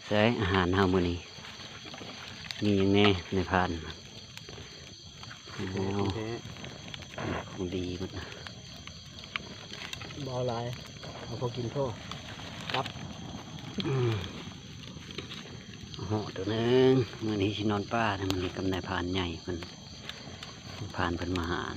ໃສ່ອາຫານເຮົາມື້ນີ້ ມີຫຍັງແດ່ນາຍພານ? ໂອ້ ແທ້ ຂອງດີໝົດ ບໍ່ເອົາຫຼາຍ ເອົາພໍກິນພໍ ກັບ ອືມ ເຫາະໂຕໜຶ່ງ. ມື້ນີ້ຊິນອນປ່ານະ ມື້ນີ້ກັບນາຍພານໃຫຍ່ເພິ່ນ ນາຍພານເພິ່ນມາຫານ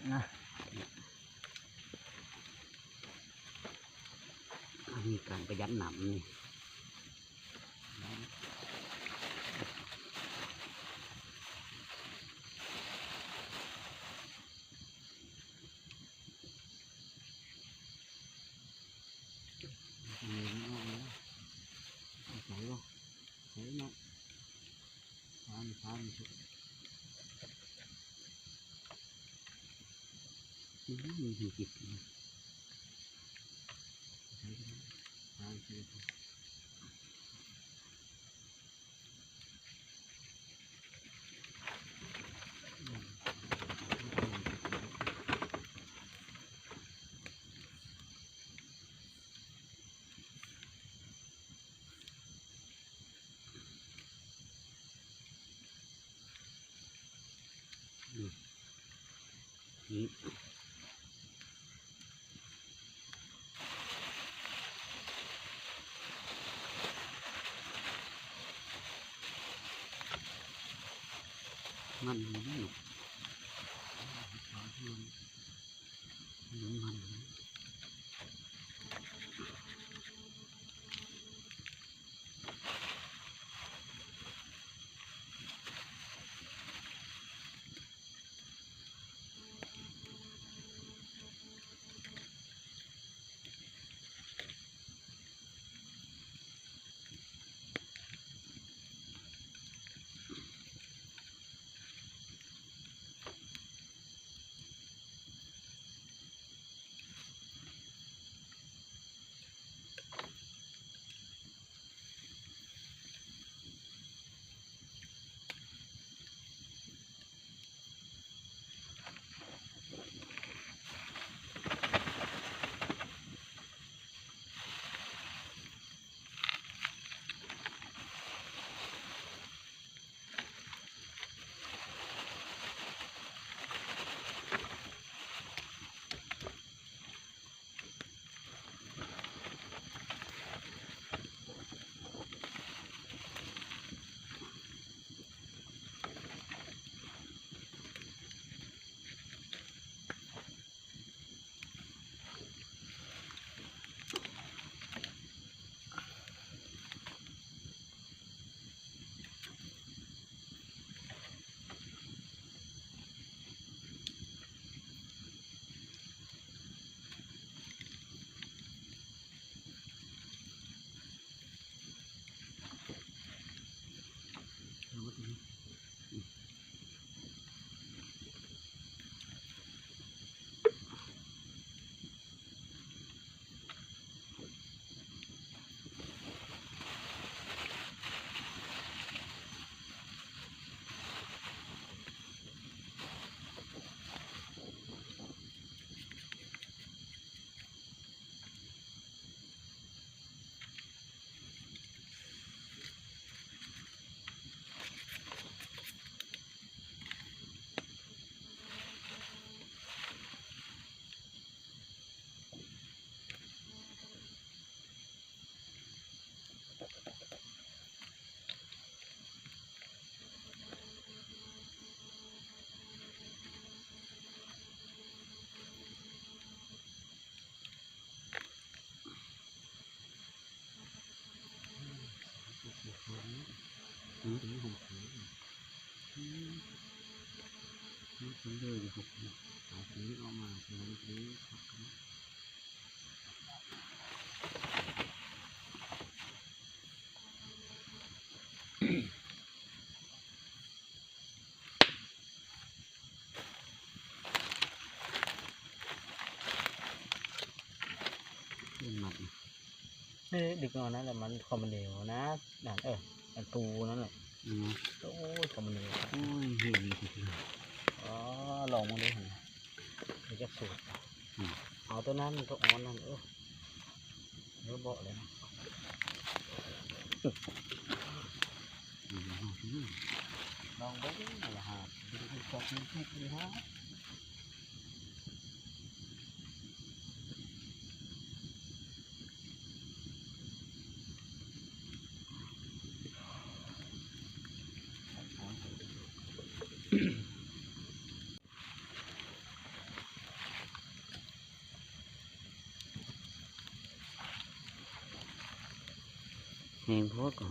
ະ. ນະ ມີການປະຢັດນ້ຳນີ້. ມັນນີ້ເນາະ ມັນ ມັນ. ນີ້ເດ້ ຫົວຂອງ ອືມ ມັນເລີຍຢູ່ ຫົວຂອງ ເອົາຂອງນີ້ອອກມາ ມັນເລີຍ ມັດ ນີ້ດຶງເອົານັ້ນແຫຼະ ມັນ ເຂົ້າມັນເດວນະ ນັ້ນ ເອີ ອັນປູນັ້ນແຫຼະ ອືມ ໂອ້ຍ ເຂົ້າມັນເດວ ໂອ້ຍ ເຫັນຢູ່ ອໍ ລອງເບິ່ງເດ້ ເຫັນ ໄດ້ຈັກສູດ ອືມ ເອົາໂຕນັ້ນ ໂຕອ່ອນນັ້ນ ເອີ ເອີ ເບາະເລີຍ ອືມ ລອງເບິ່ງຫັ້ນລະ ຫາ ເປັນຜູ້ຊອກເງິນຕິດນີ້ຫາ. ແຮງໂພດກໍ.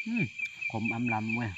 ອືມ ຂົມອຳລຳເວີຍ. ອ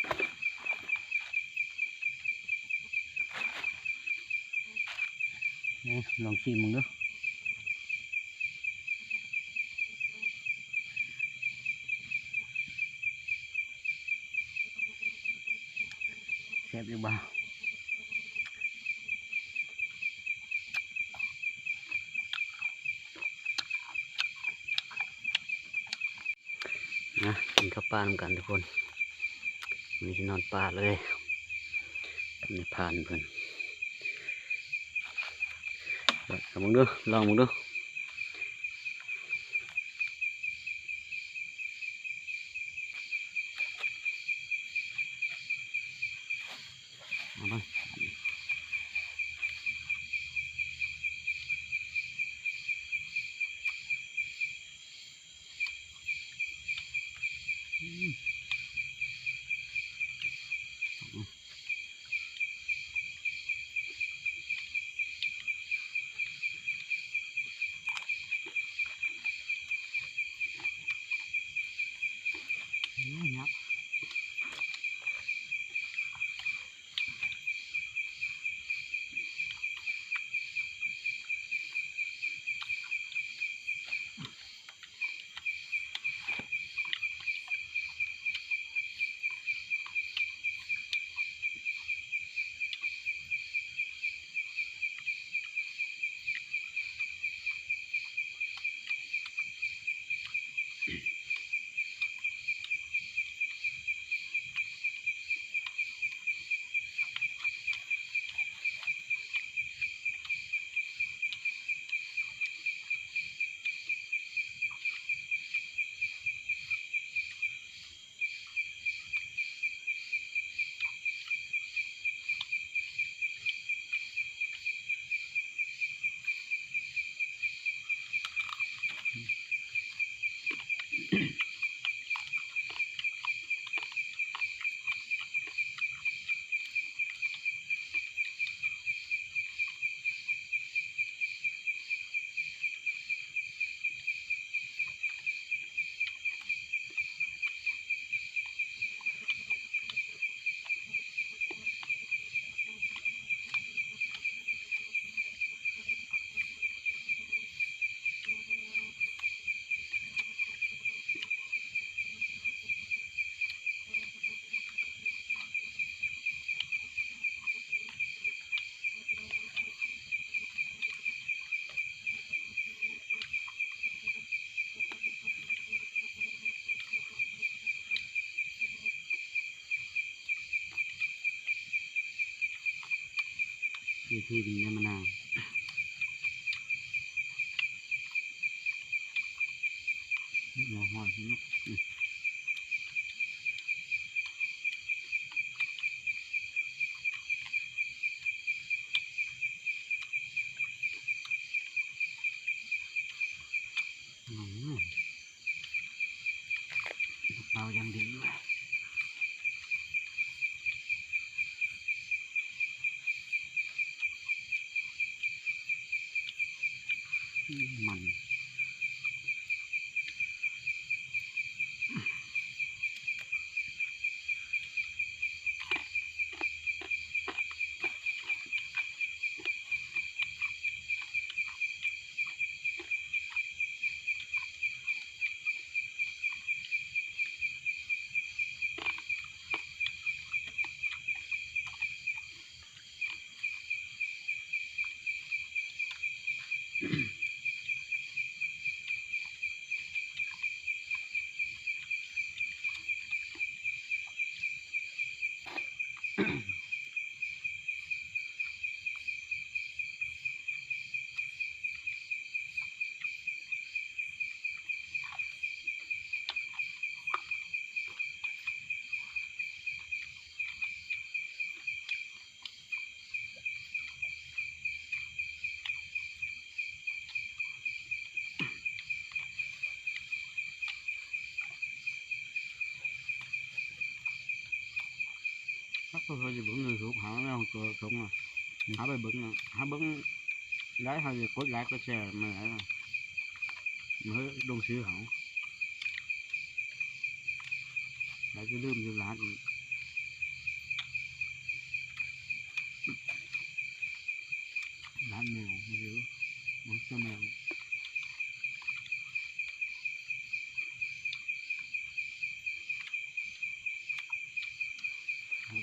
ນີ້ ລອງຊີມເບິ່ງເດີ້. ແຊບຢູ່ບໍ່? ນະ ກິນເຂົ້າປ່ານຳກັນທຸກຄົນ. ມື້ນີ້ຊິນອນປ່າເລີຍ ໃນພານເພິ່ນ. ລອງເບິ່ງເດີ້ ລອງເບິ່ງເດີ້. ເອົາເບິ່ງ. ວິທີກິນນ້ຳມະນາວ ຫົວຫອມເນາະ. ອືມ ເປົ່າຢ່າງດີ ມັນ. ຖ້າເພິ່ນຊິເບິ່ງໃນ YouTube ຫາແນວຕົວຕົງ ຫາໄປເບິ່ງ ຫາເບິ່ງ ໄລ ເຮົາຊິກົດໄລກົດແຊໃຫ້ ເຮົາລົງຊື່ເຮົາ ແລ້ວຈະລືມຢູ່ລະຫັດອີກ. ແມວ ມັນຄື ມັນຄືແມວ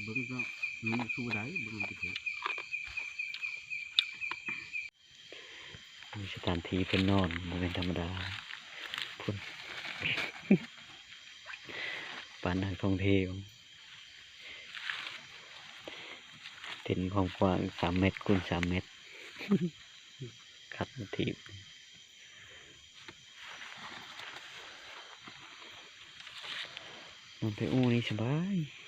ເບິ່ງກໍ ມັນຄືໃດ ເບິ່ງມັນຄື ມີສະຖານທີ່ເພິ່ນນອນ ບໍ່ແມ່ນທຳມະດາ ພຸ້ນ ປານນັກທ່ອງທ່ຽວ ເຕັນຄວາມກວ້າງສາມແມັດຄູນສາມແມັດ ຄັດມາຖີບ ນອນແພອູ່ນີ້ສະບາຍ.